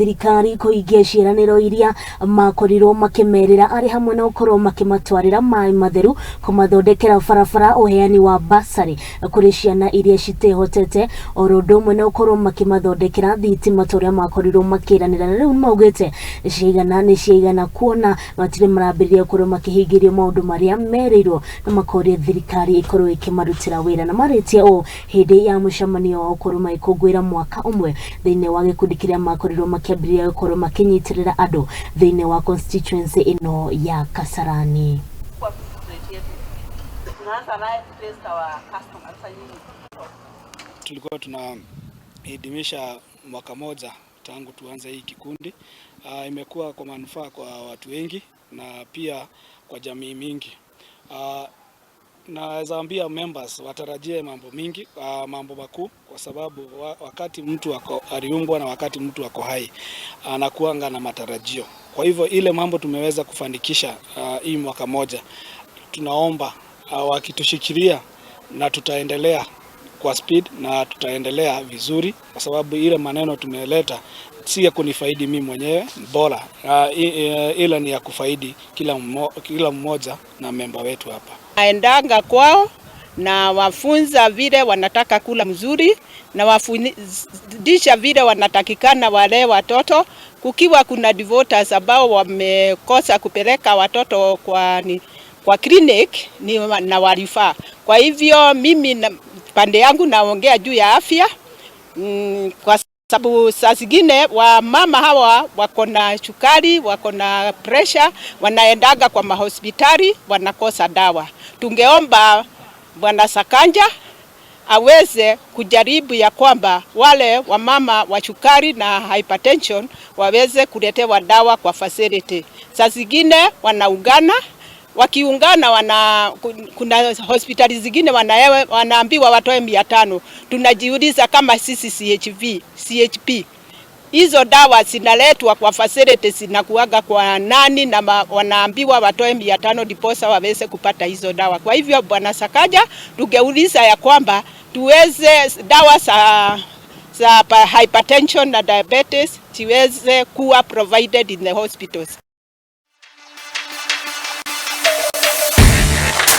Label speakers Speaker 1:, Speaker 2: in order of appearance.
Speaker 1: Thirikari kũhingia ciĩranĩro iria makorirwo makĩmerĩra arĩ hamwe na gũkorwo makĩmatwarĩra maĩ matheru, kũmathondekera barabara, ũheani wa basarĩ kũrĩ ciana iria citehotete, oro ũndũ ũmwe na gũkorwo makĩmathondekera thitima ta ũrĩa makorirwo makĩranĩra. Na rĩu maugĩte ciaigana nĩ ciaigana, kuona matirĩ marambĩrĩria gũkorwo makĩhingĩrio maũndũ marĩa merĩirwo, na makoria thirikari ĩkorwo ĩkĩmarutĩra wĩra. Na marĩtie ũũ hĩndĩ ya mũcemanio wa gũkorwo magĩkũngũĩra mwaka ũmwe thĩinĩ wa gĩkundi kĩrĩa makorirwo makĩambĩrĩria gũkorwo makĩnyitĩrĩra andũ thĩinĩ wa constituency ĩno ya Kasarani.
Speaker 2: Kwa rate yetu tunaanza naye kutest our customers. Sasa nyinyi
Speaker 3: Tulikuwa tunaidhimisha mwaka moja tangu tuanze hii kikundi. Imekuwa kwa manufaa kwa watu wengi na pia kwa jamii mingi. Naweza ambia members watarajie mambo mingi, mambo makuu, kwa sababu wakati mtu ako aliumbwa na wakati mtu ako hai anakuanga na matarajio. Kwa hivyo ile mambo tumeweza kufanikisha hii mwaka moja, tunaomba wakitushikilia na tutaendelea kwa speed na tutaendelea vizuri, kwa sababu ile maneno tumeleta si ya kunifaidi mimi mwenyewe bora, ila ni ya kufaidi kila mmoja na memba wetu hapa.
Speaker 4: Naendanga kwao na wafunza vile wanataka kula mzuri na wafundisha vile wanatakikana wale watoto. Kukiwa kuna defaulters ambao wamekosa kupeleka watoto kwa clinic ni na warefer. Kwa hivyo mimi na, pande yangu naongea juu ya afya kwa sababu saa zingine wamama hawa wako na sukari, wako na pressure, wanaendaga kwa mahospitali wanakosa dawa. Tungeomba Bwana Sakaja aweze kujaribu ya kwamba wale wamama wa sukari na hypertension waweze kuletewa dawa kwa facility. Saa zingine wanaungana, wakiungana kuna hospitali zingine wanaambiwa watoe 500. Tunajiuliza kama sisi CHV, CHP hizo dawa zinaletwa kwa facility zinakuaga kwa nani na wanaambiwa watoe 500 ndiposa waweze kupata hizo dawa. Kwa hivyo Bwana Sakaja tungeuliza ya kwamba tuweze dawa za hypertension na diabetes ziweze kuwa provided in the hospitals.